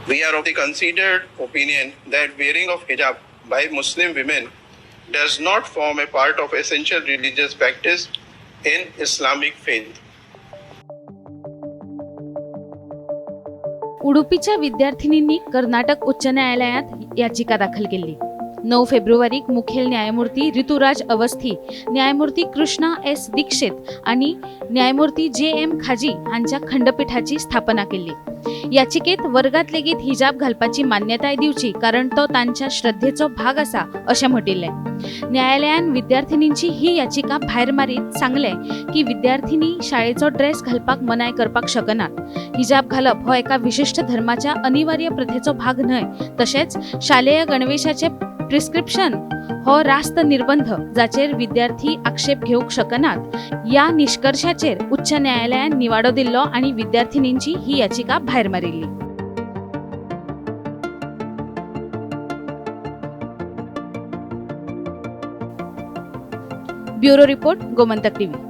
We are of the considered opinion that wearing of hijab by Muslim women does not form a part of essential religious practice in Islamic faith. उडुपीच्या विद्यार्थिनींनी Karnataka उच्च न्यायालयात याचिका दाखल केली. 9 फेब्रुवारीक मुखेल न्यायमूर्ती ऋतुराज अवस्थी, न्यायमूर्ती Krishna S Dixit आणि न्यायमूर्ती जे एम खाजी हांच्या खंडपीठाची स्थापना केल्ली. याचिकेत वर्गात लेगीत हिजाब घालपाची मान्यताय दिवची, कारण तो तांच्या श्रद्धेचो भाग आसा अशें म्हटिल्लें. न्यायालयान विद्यार्थिनींची ही याचिका भायर मारीत सांगलें की विद्यार्थिनी शाळेचो ड्रेस घालपाक मनाय करपाक शकनात. हिजाब घालप हो एका विशिश्ट धर्माच्या अनिवार्य प्रथेचो भाग न्हय, तशेंच शालेय गणवेशाचे प्रिस्क्रिप्शन हो रास्त निर्बंध जाचेर विद्यार्थी आक्षेप घेवंक शकनात. ह्या निश्कर्शाचेर उच्च न्यायालयान निवाडो दिल्लो आनी विद्यार्थिनींची ही याचिका भायर मारिल्ली. Bureau report, Gomantak TV.